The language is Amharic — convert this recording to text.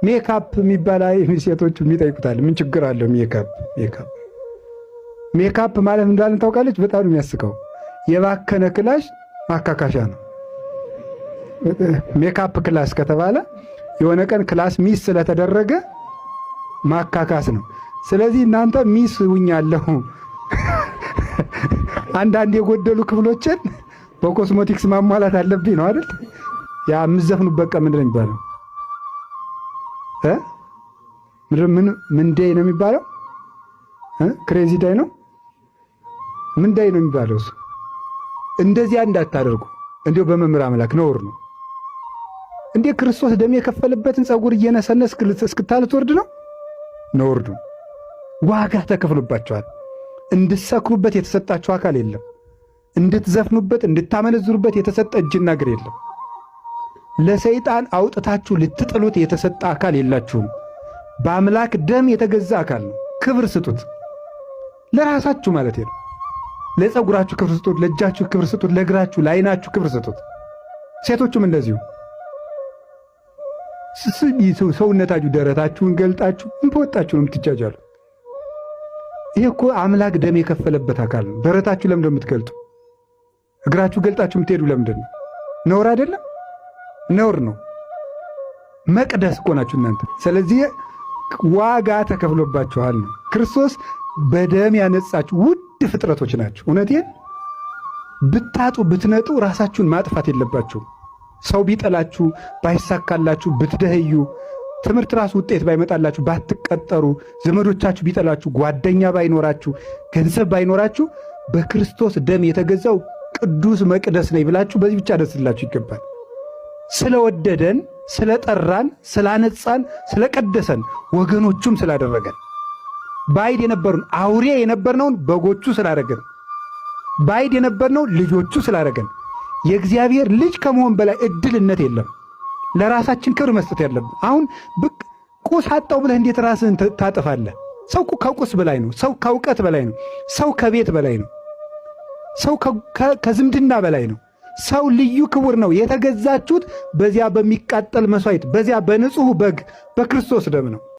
ሜካፕ የሚባል ሴቶች የሚጠይቁታል። ምን ችግር አለው? Makeup makeup makeup ማለት እንዳለን ታውቃለች። በጣም ነው የሚያስቀው። የባከነ class ማካካሻ ነው። Makeup class ከተባለ የሆነ ቀን class miss ስለተደረገ ማካካስ ነው። ስለዚህ እናንተ miss ውኛለሁ፣ አንዳንድ የጎደሉ ክፍሎችን በኮስሞቲክስ ማሟላት አለብኝ ነው አይደል? ያ የምትዘፍኑበት ቀን ምንድን ነው የሚባለው? ምን day ነው የሚባለው? Crazy day ነው፣ ምን day ነው የሚባለው? እሱ እንደዚያ እንዳታደርጉ። እንዲሁ በመምህር አምላክ ነውር ነው። እንዴ፣ ክርስቶስ ደም የከፈለበትን ፀጉር እየነሰነስክ እስክታልትወርድ ነው? ነውር ነው። ዋጋ ተከፍሎባቸዋል። እንድትሰክሩበት የተሰጣችሁ አካል የለም። እንድትዘፍኑበት፣ እንድታመነዝሩበት የተሰጠ እጅና እግር የለም። ለሰይጣን አውጥታችሁ ልትጥሉት የተሰጠ አካል የላችሁም። በአምላክ ደም የተገዛ አካል ነው። ክብር ስጡት። ለራሳችሁ ማለት ነው። ለፀጉራችሁ ክብር ስጡት፣ ለእጃችሁ ክብር ስጡት፣ ለእግራችሁ፣ ለዓይናችሁ ክብር ስጡት። ሴቶቹም እንደዚሁ ሰውነታችሁ ደረታችሁን ገልጣችሁ ምን በወጣችሁ ነው የምትጃጃሉ? ይህ እኮ አምላክ ደም የከፈለበት አካል ነው። ደረታችሁ ለምንድን ነው የምትገልጡ? እግራችሁ ገልጣችሁ የምትሄዱ ለምንድን ነው? ነውር አይደለም? ነውር ነው። መቅደስ እኮ ናችሁ እናንተ። ስለዚህ ዋጋ ተከፍሎባችኋል ነው። ክርስቶስ በደም ያነጻችሁ ውድ ፍጥረቶች ናችሁ። እውነቴን ብታጡ ብትነጡ ራሳችሁን ማጥፋት የለባችሁም። ሰው ቢጠላችሁ፣ ባይሳካላችሁ፣ ብትደህዩ፣ ትምህርት ራሱ ውጤት ባይመጣላችሁ፣ ባትቀጠሩ፣ ዘመዶቻችሁ ቢጠላችሁ፣ ጓደኛ ባይኖራችሁ፣ ገንዘብ ባይኖራችሁ በክርስቶስ ደም የተገዛው ቅዱስ መቅደስ ነኝ ብላችሁ በዚህ ብቻ ደስ ሊላችሁ ይገባል። ስለወደደን፣ ስለጠራን፣ ስላነጻን፣ ስለቀደሰን፣ ወገኖቹም ስላደረገን፣ ባዕድ የነበሩን አውሬ የነበርነውን በጎቹ ስላደረገን፣ ባዕድ የነበርነውን ልጆቹ ስላደረገን፣ የእግዚአብሔር ልጅ ከመሆን በላይ እድልነት የለም። ለራሳችን ክብር መስጠት ያለብን። አሁን ብቅ ቁስ አጣው ብለህ እንዴት ራስህን ታጠፋለህ? ሰው ከቁስ በላይ ነው። ሰው ከእውቀት በላይ ነው። ሰው ከቤት በላይ ነው። ሰው ከዝምድና በላይ ነው። ሰው ልዩ ክቡር ነው። የተገዛችሁት በዚያ በሚቃጠል መስዋዕት፣ በዚያ በንጹሕ በግ በክርስቶስ ደም ነው።